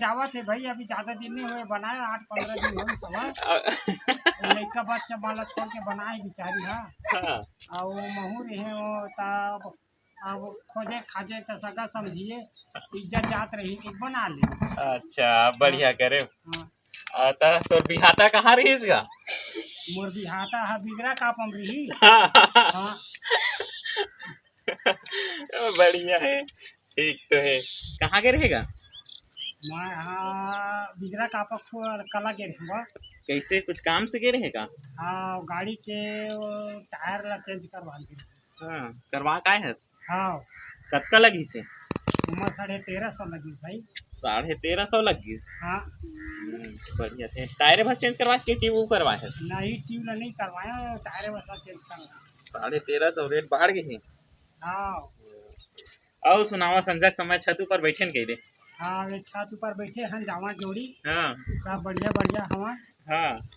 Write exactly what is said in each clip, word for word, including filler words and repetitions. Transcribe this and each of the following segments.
जावत हे भाई, अभी ज्यादा दिन नहीं हुए बनाए, आठ पंद्रह दिन होइस हवय। लइका बच्चा बालक छोड़ के बनाए बिचारी हा। हाँ। अउ महू रहे हो तब अब खोजे खाजे त सगा समझिए, इज्जत जात रही कि बना ले। अच्छा, बढ़िया करे। हाँ। आ, त तोर बिहाता कहाँ रहिस गा? मोर बिहाता हा बिगरा कापम रही। हाँ। हाँ। बढ़िया है, ठीक तो है। कहाँ के रहेगा? मैं हाँ बिगरा कापा खु-, कला के रहूँगा। कैसे, कुछ काम से गे रहेगा? हाँ, गाड़ी के वो टायर ला चेंज करवा के। हाँ, करवा काय है? हाँ। कतका लगिस हे? ओमा साढ़े तेरह सौ लगिस भाई। साढ़े तेरह सौ लगिस? हाँ। हम्म, बढ़िया थे। टायरे बस चेंज करवा के ट्यूब करवा है? नहीं, ट्यूब ला नहीं करवाया, टायरे बस ला चेंज करवाया। साढ़े तेरह सौ रेट बढ़ गए हैं। हाँ। अउ सुनावा, संझा के समय छत ऊपर बैठे न कह दे। हाँ, ये छत ऊपर बैठे हन, जावा जोड़ी। हाँ। सब बढ़िया बढ़िया हवा। हाँ।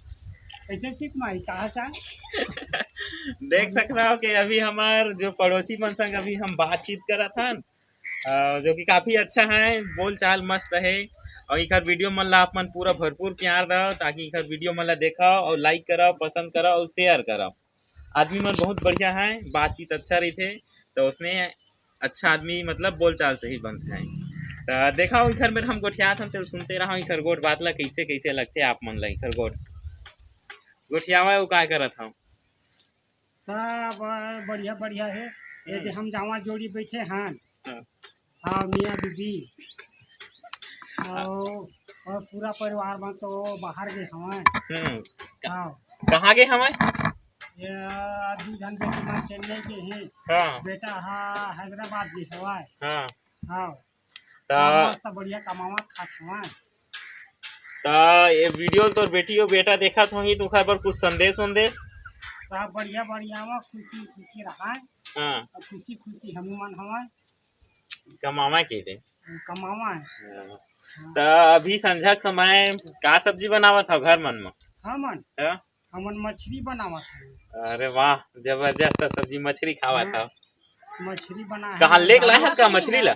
कैसे सीख मारी, कहा चाह? देख सकता हो कि अभी हमार जो पड़ोसी मन संग अभी हम बातचीत करत हन, अ, जो कि काफी अच्छा है, बोल चाल मस्त है। और इखर वीडियो मन ला आप मन पूरा भरपूर प्यार दो, ताकि इखर वीडियो मन ला देखो और लाइक करो, पसंद करो और शेयर करो। आदमी मन बहुत बढ़िया है, बातचीत अच्छा रहिथे, तो उसने अच्छा आदमी मतलब बोल चाल से ही बनथे। तो देखा इखर मेर हम गोठियात हन, तो सुनते रहो इखर गोठ बात ला, कैसे कैसे लगथे आप मन ला इखर गोठ गोठियावा, वो काय करत हव? सब बढ़िया बढ़िया है। ये जे हम जावा जोड़ी बैठे हन। हाँ। हाँ, मियाँ बीबी। हाँ। और, और पूरा परिवार मन तो बाहर गे हवन। हम्म। हाँ। कहाँ गे हवन? ये दू झन बेटी मन चेन्नई गे हे। हाँ। बेटा हा हैदराबाद गे हवय। हाँ। हाँ। त मस्त बढ़िया कमावत खात हवन। त ये वीडियो तोर बेटी और बेटा देखत होही, तो ओखर बर कुछ संदेश उंदेश? सब बढ़िया बढ़िया हवा, खुशी खुशी रहा। हाँ। और खुशी खुशी हम मन हवन। कमावा के दे। कमावा है। हाँ। हाँ। त अभी संझा के समय का सब्जी बनावत हव घर मन म? हमन? हाँ। हमन मछली बनावत हन। अरे वाह, जबरदस्त सब्जी, मछली खावत हव। मछली बना है। कहाँ लेके लाए हस का मछली ला?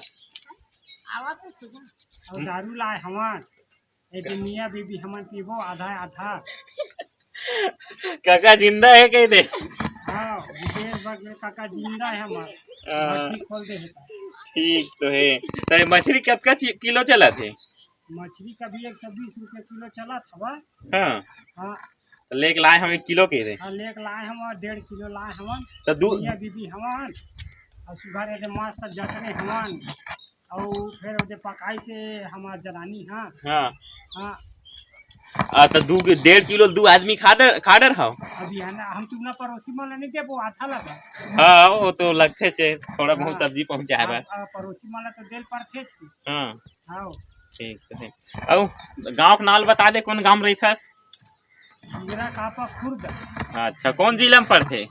आवा तो सुना। और दारू लाए हवन। ए दुनिया बीबी हमन पीबो आधा आधा। काका जिंदा है कह दे। हाँ, विदेश भर के काका जिंदा है हमार। हाँ। मछली खोल दे है। ठीक तो है। तो ये मछली कतका चि-, किलो चलत है? मछली कभी एक सौ बीस रुपये किलो चलत हवा। हाँ। हाँ। तो लेके लाए हम एक किलो के रे। हाँ, लेके लाए हम डेढ़ किलो लाए हमन। तो दू- दुनिया बीबी हमन। और सुघर एदे मस्त जतने हमन। और फिर ओदे पकाई से हमार जनानी, हाँ। हाँ। हाँ। आ, तो दू, डेढ़ किलो दू आदमी खा डर, खा डर हव? अभी है ना, हम तुमना पड़ोसी मन ला नहीं देबो, आधा लगा। हाँ, वो तो लगथे छे, थोड़ा बहुत हाँ। सब्जी पहुंचाए बर। आ, आ, पड़ोसी मन ला तो देल पड़थे छे। हाँ। हाँ। ठीक तो है। अउ गांव के नाल बता दे, कौन गांव रहिथस? इंदिरा कापा खुर्द। अच्छा, कौन जिला में पड़थे?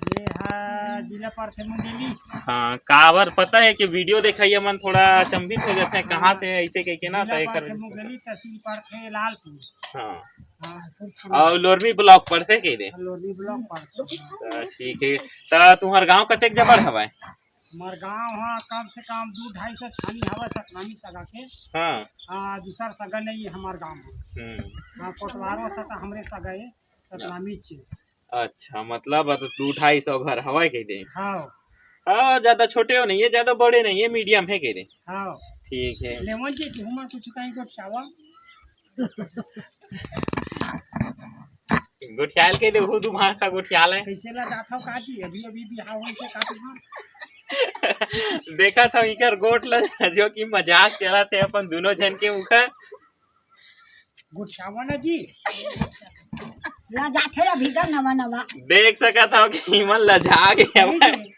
ये हा जिला पड़थे मुंगेली। हाँ, काबर पता है कि वीडियो देखइया मन थोड़ा अचंभित हो जाथे, कहाँ से ऐसे कह के ना, जिला तो एकर पड़थे मुंगेली, तहसील पड़थे लालपुर। हाँ। हाँ, कुछ और लोरमी ब्लॉक पड़थे के रे? लोरमी ब्लॉक पड़थे। तो ठीक है। तो तुम्हार गांव कतेक जबर हवय? हमार गांव हा कम से कम दू ढाई सौ छानी हवय सतनामी सगा के। हाँ। हाँ, दूसर सगा नहीं है हमार गांव में। हम्म। हाँ, कोटवारो सगा हमरे सगा है, सतनामी चे। अच्छा, मतलब अब दू ढाई सौ घर हवय कह दे। हाँ। हाँ, ज्यादा छोटे हो नहीं है, ज्यादा बड़े नहीं है, मीडियम है कह दे। हाँ। ठीक है। लेमन जी, तुम कुछ कहीं को चावा? गोठियाल के देखो, तुम्हार का गोठियाल है। कैसे ला जात हव का जी? अभी, अभी बिहाव होइस हे का तुम्हार? देखत हव इकर गोठ ला, जो कि मजाक चलत हे अपन दोनों झन के उखर। गोठियावा ना जी। ला जात हे अभी का नवा नवा। देख सकत हव कि इमन लजा गे हवय।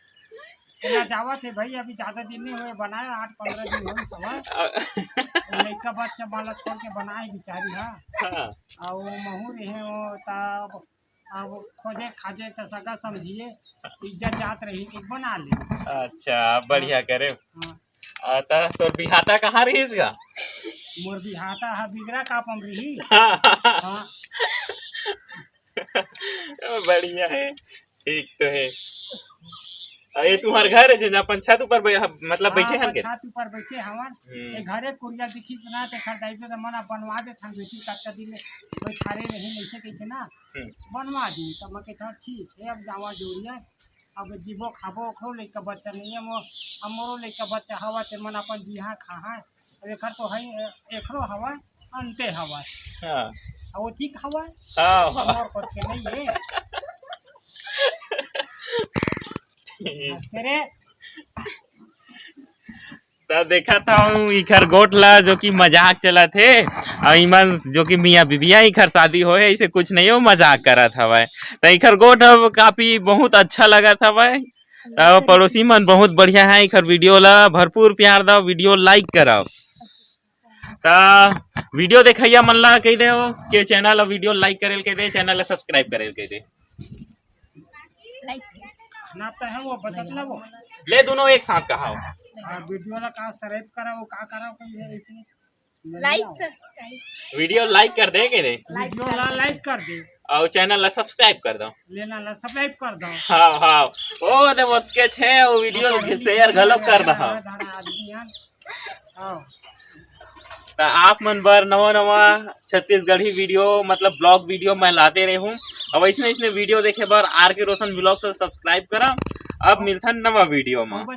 एला जावत हे भाई, अभी ज्यादा दिन नहीं हुए बनाए, आठ पंद्रह दिन होइस हवय। अ- लइका बच्चा बालक छोड़ के बनाए बिचारी हा। हाँ। अउ महू रहे हो तब अब खोजे खाजे त सगा समझिए, इज्जत जात रही कि बना ले। अच्छा, बढ़िया करे। हाँ। आ, त तोर बिहाता कहाँ रहिस गा? मोर बिहाता हा बिगरा कापम रही। हाँ। हाँ। बढ़िया है, ठीक तो है। अउ ये तुम्हार घर हे, जेन अपन छत ऊपर बै-, मतलब हाँ, बैठे हन अपन के? छत ऊपर बैठे हवन। हम्म। ये घरे कुरिया दिखिस ना, तेखर दाई दे मन अब बनवा देथन बेटी, कतका दिन ले कोई खारे नहीं, ऐसे कहिथे ना, हम्म। बनवा दी। तब मैं कहता, "ठीक है, अब जावा जोरिया, अब जीबो खाबो, ओखरो लइका बच्चा नहीं है, मो-, अब मोरो लइका बच्चा हवा, ते मन अपन जिहा खाहा।" अब एखर तो है, एखरो हवा, अंते हवा। हाँ। अब वो ठीक हवा। हाँ, हाँ। मोर कोत के नहीं है। तेरे त देखत हूँ इखर गोठ ला, जो कि मजाक चलत हे, अउ इमन जो कि मियाँ बिबिया इखर शादी होए, ऐसे कुछ नहीं हो, मजाक करत हवय। त इखर गोठ अब काफी बहुत अच्छा लगत हवय। त पड़ोसी मन बहुत बढ़िया है, इखर video ला भरपूर प्यार दव, video like करव। त video देखइया मन ला कहि देव के channel ला video like करे ल कहि दे, channel ला subscribe करे ल कहि दे। ना तो है वो बचत ना वो। ले दोनों एक साथ कहा हो। हाँ, video ला कहा subscribe करा, वो का करा, कोई है ऐसे। Like। Video like कर दे के दे। Video ला like कर दे। अउ channel ला subscribe कर दो। लेना ला subscribe कर दो। हाँ, हाँ। ओ दे बहुत के छे, वो video के share घलो कर दो। हाँ। त आप मन बर नवा नवा छत्तीसगढ़ी video, मतलब vlog video मैं लाते रहूं। अउ ऐसने ऐसने video देखे बर आर के रोशन vlog से subscribe करा। अब मिलथन नवा video में।